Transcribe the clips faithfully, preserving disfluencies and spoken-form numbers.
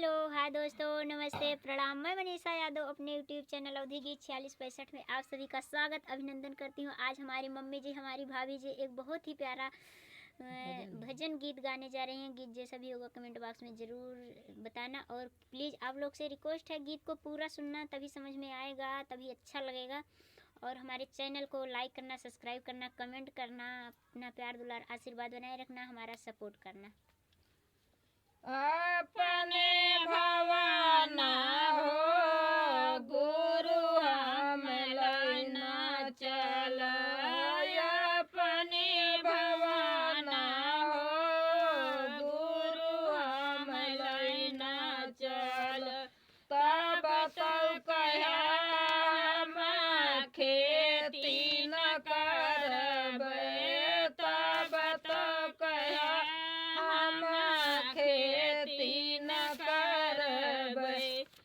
तो हाय दोस्तों, नमस्ते, प्रणाम। मैं मनीषा यादव अपने YouTube चैनल अवधी गीत छियालीस पैंसठ में आप सभी का स्वागत, अभिनंदन करती हूँ। आज हमारी मम्मी जी, हमारी भाभी जी एक बहुत ही प्यारा, अ, भजन। भजन गीत गाने जा रही हैं। गीत जैसा भी होगा कमेंट बॉक्स में ज़रूर बताना, और प्लीज़ आप लोग से रिक्वेस्ट है, गीत को पूरा सुनना, तभी समझ में आएगा, तभी अच्छा लगेगा। और हमारे चैनल को लाइक करना, सब्सक्राइब करना, कमेंट करना, अपना प्यार दुलार आशीर्वाद बनाए रखना, हमारा सपोर्ट करना। अपने भवाना हो गुरु हम लैना चल, अपने भवाना हो गुरु हम लैना चल। तब तो कहा हम खेती न करबे, तब तो कहा हम खेती न करबे।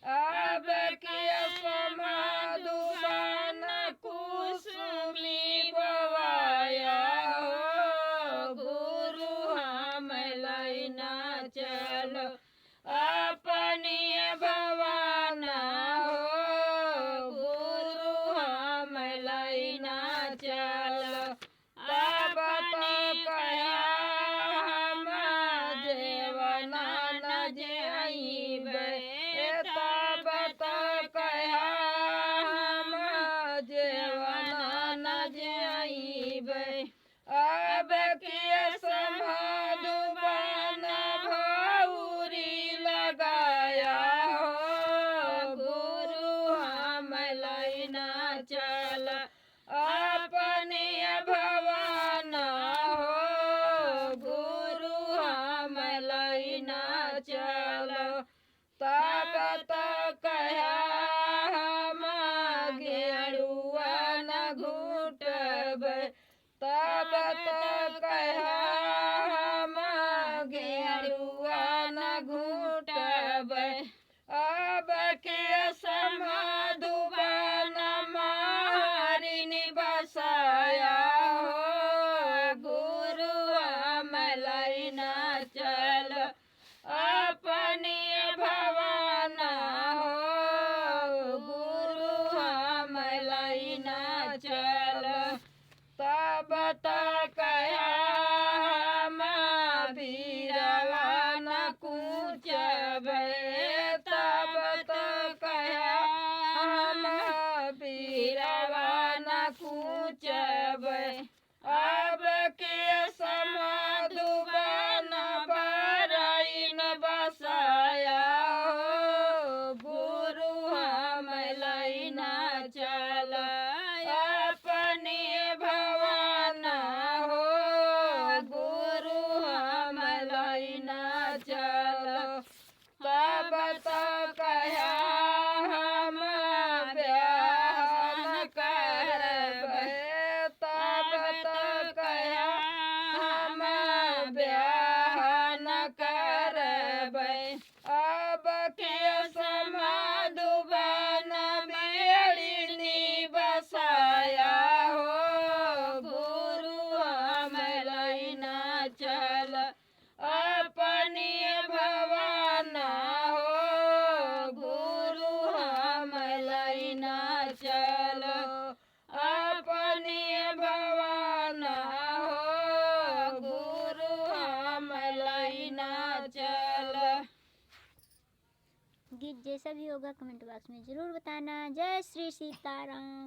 अब के समाधुबन कुसुमी बोवाया हो गुरु हम लैना चलो। अपने भवाना हो गुरु हम लैना चलो। तब तो कहा हम जेवना न जाइबे, तब तो कहा हम जेवना न जाइबे। अब के समाधुबन भौरी लगाया हो गुरु हम लैना चल। अपने भवाना हो गुरु हम लैना चलो। तब तो कहा हम गेड़ुआ न घूटबे, तब तो कहा हम गेड़ुआ न घूटबे। अब के समाधुबन मारिन बसाया हो गुरु हम लैना चल। अपने भवाना हो गुरु हम लैना चल। तब तो कहा हम पीरवा न कूचबे, तब तो कहा हम पीरवा न कूचबे। अब के समाधुबन बरइन बसाया हो गुरु हम लैना चल। अपने भवाना हो गुरु हम लैना चल। तब तो कहा हम ब्याह न करबे, तब तो कहा हम ब्याह न करबे। अब के समाधुबन बेड़िनी बसाया हो गुरु हम लैना चल। अपने भवाना हो गुरु हम लैना चलो। अपने भवाना हो गुरु हम लैना चलो। गीत जैसा भी होगा कमेंट बॉक्स में ज़रूर बताना। जय श्री सीताराम।